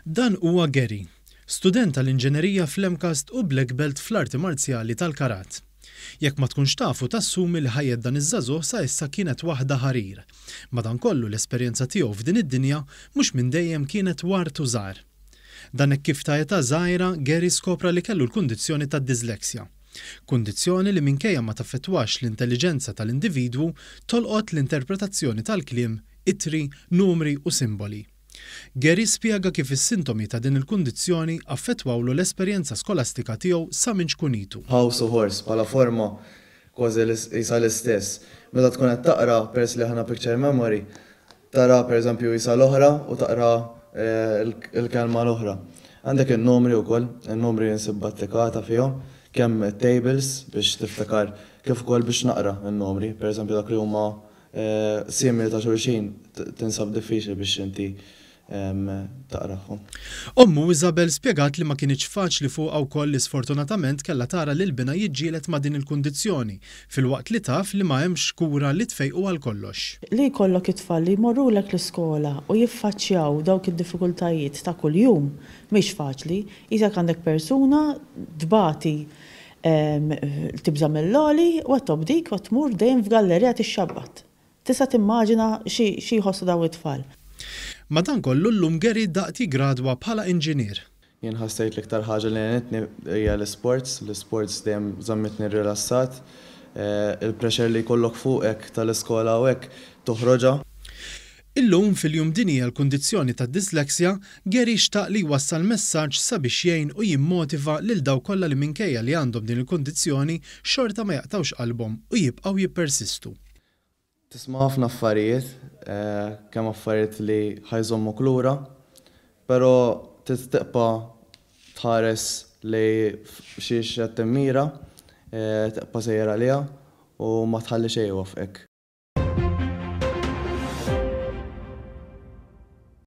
Dan huwa Gary, student tal-inġinerija fl-MCAST u black belt fl-arti marzjali tal-karat. Jekk ma tkunx tafu tassumi li ħajjet dan iż-żagħżugħ sa issa kienet waħda ħarir. Madankollu l-esperjenza tiegħu f'din id-dinja mhux minn dejjem kienet ward u żahar. Dan hekk kif ta' età żgħira Gary skopra li kellu l-kundizzjoni tad-dyslexia. Kundizzjoni li minkejja ma taffettwax l-intelliġenza tal-individwu tolqot l-interpretazzjoni tal-kliem, ittri, numri u simboli. Gary spjega kif is-sintomi ta' din il-kundizzjoni affettwawlu l-esperjenza skolastika tiegħu sa minn ċkunitu. House u horse bħala forma kważi qisha l-istess. Meta tkun qed taqra, peress li aħna picture memory, tara pereżempju qisha l-oħra u taqra l-kelma l-oħra. Għandek in-numri wkoll, in-numri insib battikata fihom, kemm it-tables biex tiftakar kif ukoll biex naqra n-numri, pereżempju dak li huma simili ta' xulxin tinsab diffiċli biex inti taqrahom. Ommu Isabel spjegat li ma kinitx faċli fuqha wkoll li sfortunatament kellha tara lil binha jiġġieled ma' din il-kundizzjoni filwaqt li taf li ma hemmx kura li tfejqu għal kollox. Li jkollok it-tfal li jmorrulek l-iskola u jiffaċċjaw dawk id-diffikultajiet ta' kuljum mhix faċli. Qisek għandek persuna tbati tibża' mill-għoli u qed tobdik u qed tmur dejjem f'gallerija tixxabbat. Tista' timmaġina xi jħossu dawn it-tfal. Madankollu llum Gary daqt jiggradwa bħala inġinier. Jien ħassejt l-iktar ħaġa li għenitni hija l-isports, l-isports dejjem żammitni rilassat, il-pressure li jkollok fuqek tal-iskola u hekk toħroġha. Illum, fil-Jum Dinji għall-Kundizzjoni tad-Dyslexia, Gary xtaq li jwassal messaġġ sabiex jgħin u jimmotiva lil dawk kollha li minkejja li għandhom din il-kundizzjoni xorta ma jaqtgħux qalbhom u jibqgħu jippersistu. Tisma' ħafna affarijiet, kemm affarijiet li ħa jżommuk lura, però trid tibqa' tħares lejn xiex qed timmira, tibqa' sejjer għaliha u ma tħalli xejn iwaffqek.